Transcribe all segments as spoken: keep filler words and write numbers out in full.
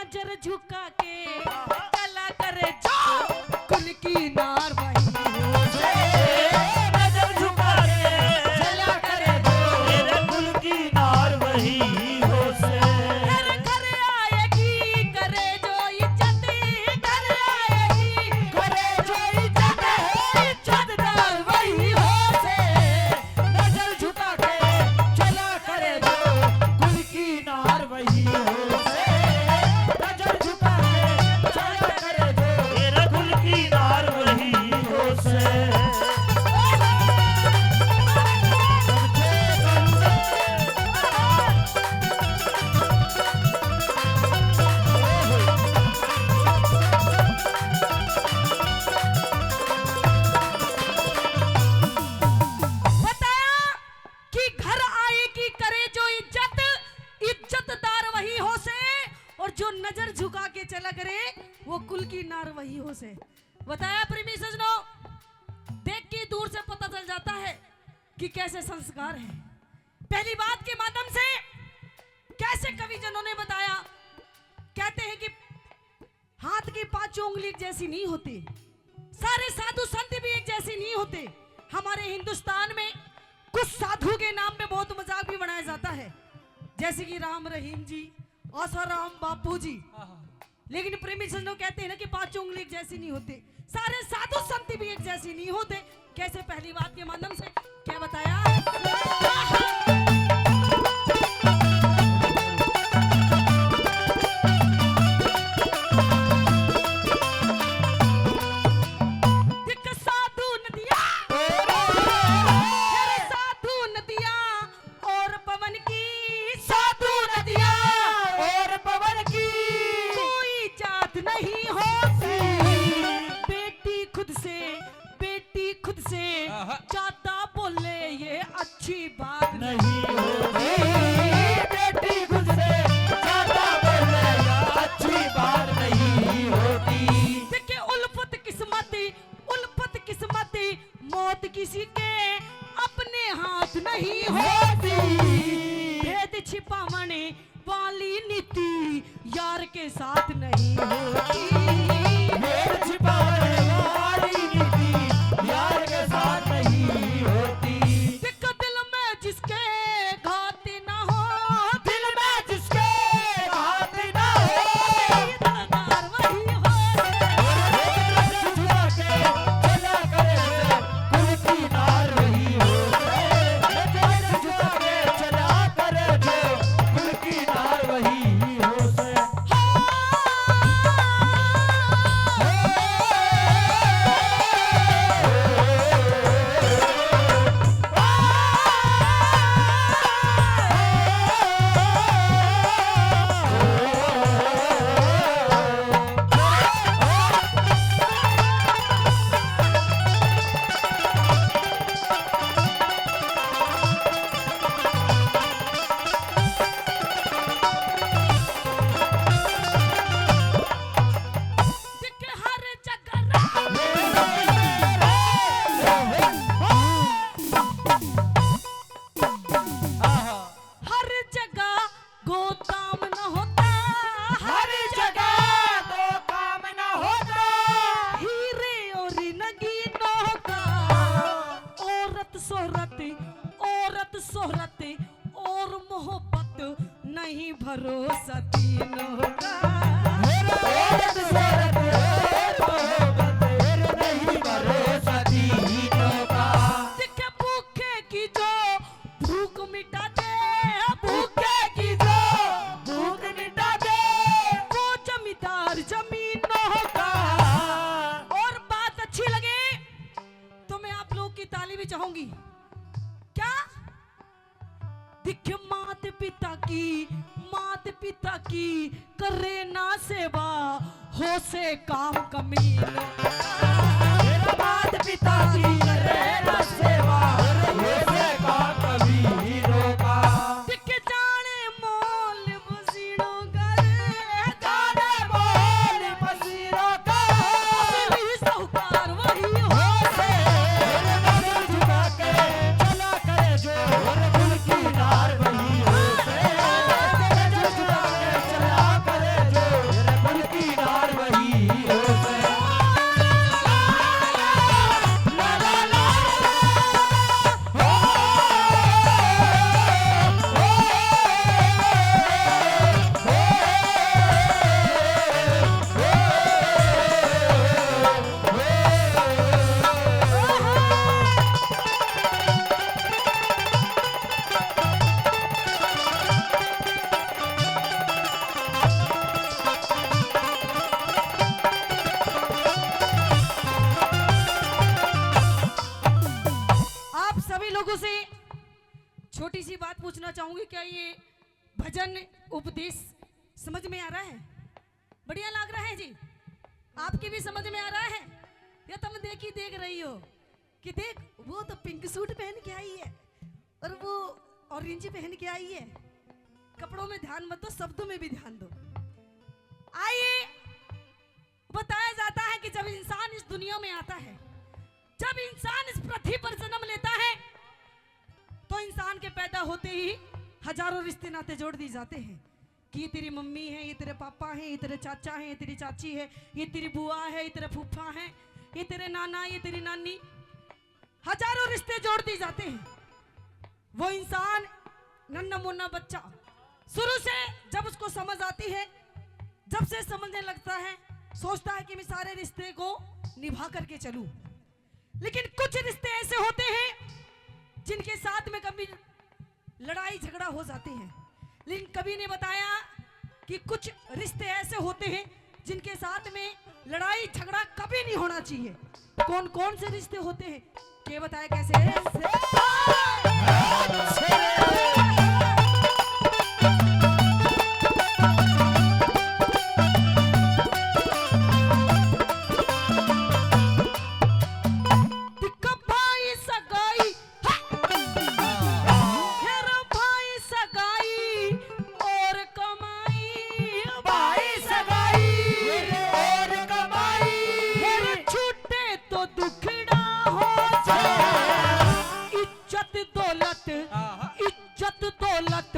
नजर झुका के चला करे जो कुल की नार वही हो से। नजर झुका के चला करे जो मेरे कुल की नार वही हो से। घर घर आएगी करे जो इज्जत, घर आएगी करे जो इज्जत, इज्जतदार वही हो से। नजर झुका के चला करे जो कुल की नार वही हो से। नजर झुका के चला करे जो मेरा कुल की नार वही हो से। बताया कि घर आएगी करे जो इज्जत, इज्जतदार वही हो से, और जो नजर झुका के चला करे वो कुल की नार वही हो से। बताया प्रेमी सजनों, देख के दूर से पता चल जाता है कि कैसे संस्कार है। पहली बात के माध्यम से कैसे कवि जनों ने बताया, कहते हैं कि हाथ की पांचों उंगली एक जैसी नहीं होती, सारे साधु संत भी एक जैसे नहीं होते। हमारे हिंदुस्तान में कुछ साधु के नाम पे बहुत मजाक भी बनाया जाता है, जैसे कि राम रहीम जी, आसाराम बापू जी। लेकिन प्रेमी सज्जनों, कहते हैं ना कि पांचों उंगली एक जैसी नहीं होती, सारे साधु संत भी एक जैसी नहीं होते। कैसे? पहली बात के माध्यम से क्या बताया? दिख साधु नदिया, फिर साधु नदिया और पवन की, साधु नदिया और पवन की कोई जात नहीं होती। बेटी खुद से, बेटी खुद से आहा। ज्यादा बोले ये अच्छी बात नहीं होती। बेटी खुद से ज्यादा बोले ये अच्छी बात नहीं होती। देखिए, उल्फत किस्मत, उल्फत किस्मत, मौत किसी के अपने हाथ नहीं होती। भेद छिपावने वाली नीति यार के साथ नहीं होती। भेद छिपावने वाली नीति यार के साथ नहीं होती। दिख दिल में जिसके घात ना हो, दिल में जिसके घात ना हो, इज्जतदार वही हो। और झुका के चला करे कुल की नार वही हो। झुका के चला करे जो कुल की नार वही हो से। हर जगह गो काम न होता, हर जगह गो काम न होता। हीरे और नगीनों का, औरत शोहरत, औरत शोहरत और मोहब्बत नहीं भरोसा तीनों का। औरत शोहरत और मोहब्बत नहीं भरोसा तीनों का। दिखे भूखे की जो भूख मिटा दे, भूखे की जो भूख मिटा दे, वो जमींदार जमीनों का। और बात अच्छी लगे तो मैं आप लोग की ताली भी चाहूंगी। क्या? दिख मात पिता की, मात पिता की करे ना सेवा, हो से काम कमीनों का। मेरा मात पिता की करे ना सेवा, हो से काम कमीनों का। दिख जाने मोल मसीनों का रे, जाने मोल मसीनों का। असली साहूकार वही हो से। मेरे नजर झुका के चला करे जो, और कुल की नार वही हो से। नजर झुका के चला करे जो, लोगों से छोटी सी बात पूछना चाहूंगी, क्या ये भजन उपदेश समझ में आ रहा है? बढ़िया लग रहा है जी? आपकी भी समझ में आ रहा है? या तुम देख ही देख रही हो कि देख, वो तो पिंक सूट पहन के आई है और वो ऑरेंज पहन के आई है। कपड़ों में ध्यान मत दो, शब्दों में भी ध्यान दो। आइए, बताया जाता है कि जब इंसान इस दुनिया में आता है, जब इंसान इस पृथ्वी पर जन्म लेता है, तो इंसान के पैदा होते ही हजारों रिश्ते नाते जोड़ दिए जाते हैं कि ये तेरी मम्मी है, ये तेरे पापा हैं, ये तेरे चाचा हैं, ये तेरी चाची है, ये तेरी बुआ है, ये तेरे फूफा हैं, ये तेरे नाना, ये तेरी नानी। हजारों रिश्ते जोड़ दिए जाते हैं। वो इंसान, नन्ना मुन्ना बच्चा, शुरू से जब उसको समझ आती है, जब से समझने लगता है, सोचता है कि मैं सारे रिश्ते को निभा करके चलूं। लेकिन कुछ रिश्ते ऐसे होते हैं जिनके साथ में कभी लड़ाई झगड़ा हो जाते हैं, लेकिन कभी ने बताया कि कुछ रिश्ते ऐसे होते हैं जिनके साथ में लड़ाई झगड़ा कभी नहीं होना चाहिए। कौन कौन से रिश्ते होते हैं, ये बताया कैसे? दिक्क भाई सगाई, हेर भाई सगाई और कमाई, भाई सगाई और कमाई। हेर छूटे तो दुखड़ा हो जा, इज्जत दौलत, आहा। इज्जत दौलत,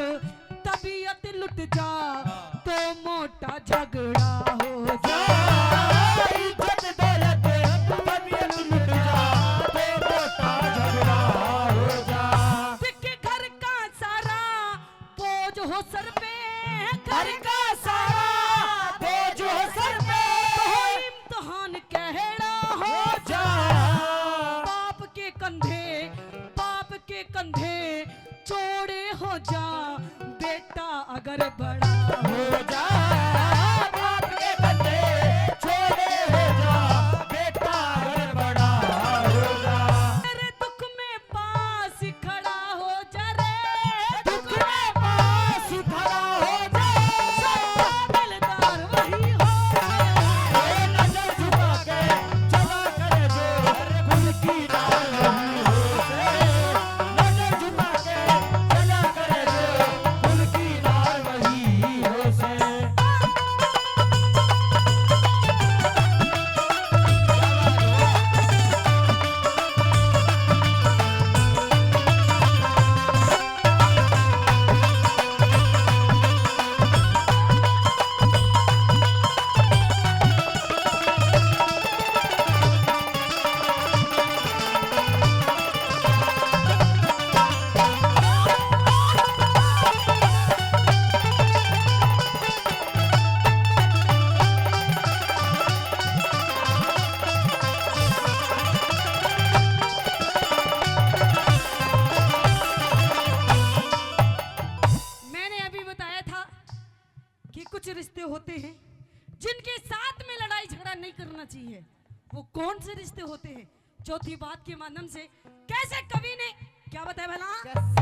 तबीयत लुट जा, हाँ। तो मोटा झगड़ा हो जा। इज्जत दौलत, तबीयत लुट जा, तो मोटा झगड़ा हो जा। देख घर का सारा बोझ हो सर पे, घर का सारा बोझ हो सर पे। तो हो इम्तिहान कहड़ा हो जा। बाप के कंधे, बाप के कंधे चौड़े हो जा, बेटा अगर बड़ा हो जा। बाप के कंधे चौड़े हो जा, बेटा अगर बड़ा हो जा। तेरे दुख में पास खड़ा हो जा रे, दुख में पास खड़ा हो जा। सच्चा दिलदार वही हो। ए नजर झुका के चला करे जो कुल की दाल वही हो से। नजर झुका के चला करे जो कुल की दाल वही हो से। मैंने अभी बताया था कि कुछ रिश्ते होते हैं जिनके साथ में लड़ाई झगड़ा नहीं करना चाहिए। वो कौन से रिश्ते होते हैं? चौथी बात के माध्यम से कैसे कवि ने क्या बताया भला? कैसे?